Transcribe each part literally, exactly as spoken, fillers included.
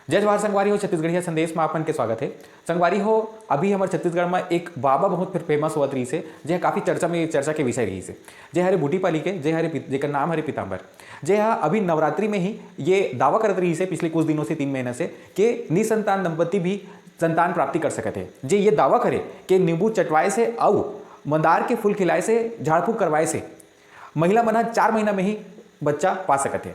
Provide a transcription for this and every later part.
जय जोहार संगवारी हो, छत्तीसगढ़िया संदेश में आप मन के स्वागत है। संगवारी हो, अभी हमर छत्तीसगढ़ में एक बाबा बहुत फेमस होवत रहिस हे, जे काफी चर्चा में, चर्चा के विषय रहिस हे, जे हरे बूटी पाली के, जे हरे पित-, जेकर नाम हरे पीताम्बर, जे हा अभी नवरात्रि में ही ये दावा करत रहिस हे पिछले कुछ दिनों से, तीन महीना से, के निसंतान दंपति भी संतान प्राप्ति कर सकत हे। जे ये दावा करे के नींबू चटवाए से अउ मंदार के फूल खिलाए से, झाड़ फूक करवाए से महिला मन ह चार महीना में ही बच्चा पा सकत हे।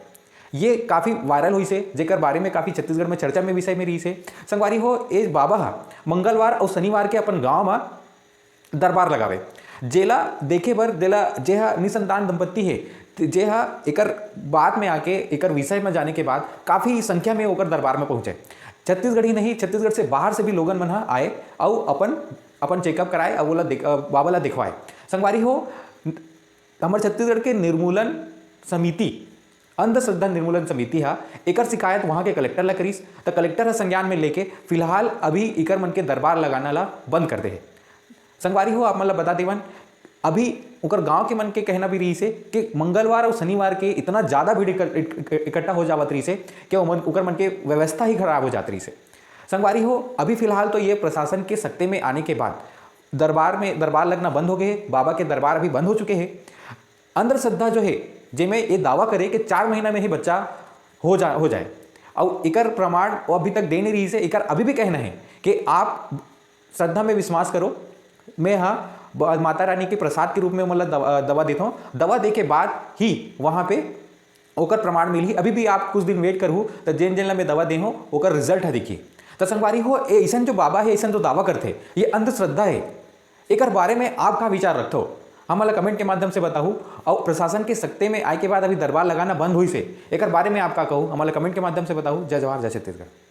ये काफी वायरल होइस हे, जेकर बारे में काफी छत्तीसगढ़ में चर्चा में विषय में रहिस हे। संगवारी हो, ए बाबा ह मंगलवार अउ शनिवार के अपन गांव म दरबार लगावे, जेला देखे बर, जेला, जे ह निसंतान दंपत्ति हे, त जे ह एकर बाद में आके, एकर विषय में जाने के बाद काफी संख्या में ओकर दरबार में पहुंचे। छत्तीसगढ़ ही नहीं, छत्तीसगढ़ से बाहर से भी लोगन मन ह आए अउ अपन, अपन चेकअप कराए अउ ओला देख-, अ, बाबा ला दिखवाए। संगवारी हो, हमर छत्तीसगढ़ के निर्मूलन समिति, अंधश्रद्धा निर्मूलन समिति ह एकर शिकायत वहां के कलेक्टर ला करिस, त कलेक्टर ह संज्ञान में लेके फिलहाल अभी इकर मन के दरबार लगाना ला बंद कर दे हे। संगवारी हो, आप मन ला बता देवन, अभी ओकर गांव के मन के कहना भी रहिस हे कि मंगलवार अउ शनिवार के इतना ज्यादा भीड़ इक-, इक-, इकट्ठा हो जावत रहिस हे कि ओमन, ओकर मन के व्यवस्था ही खराब हो जात रहिस हे। संगवारी हो, अभी फिलहाल तो ये प्रशासन के सत्ते में आने के बाद दरबार में, दरबार लगना बंद हो गए हे, बाबा के दरबार अभी बंद हो चुके हे। अंधश्रद्धा जो हे, जेमे ये दावा करे कि चार महीना में ही बच्चा हो जा-, हो जाए, अउ एकर प्रमाण वो अभी तक दे नहीं रहिस हे। एकर अभी भी कहना है कि आप श्रद्धा में विश्वास करो, मैं हा ब-, माता रानी के प्रसाद के रूप में ओमन ला दवा, दवा देथों, दवा दे के बाद ही वहाँ पे ओकर प्रमाण मिलही। अभी भी आप कुछ दिन वेट करहू, त जेन जेन ला मैं दवा दे हूँ, ओकर रिजल्ट ह दिखही। त संगवारी हो, ए अइसन जो बाबा हे, अइसन जो दावा करथे, ये अंधश्रद्धा हे। एकर बारे में आप का विचार रखथो, हमन ला कमेंट के माध्यम से बताहू। अउ प्रशासन के सत्ते में आए के बाद अभी दरबार लगाना बंद होइस हे, एकर बारे में आप का कहू, हमन ला कमेंट के माध्यम से बताहू। जय जोहार, जय छत्तीसगढ़।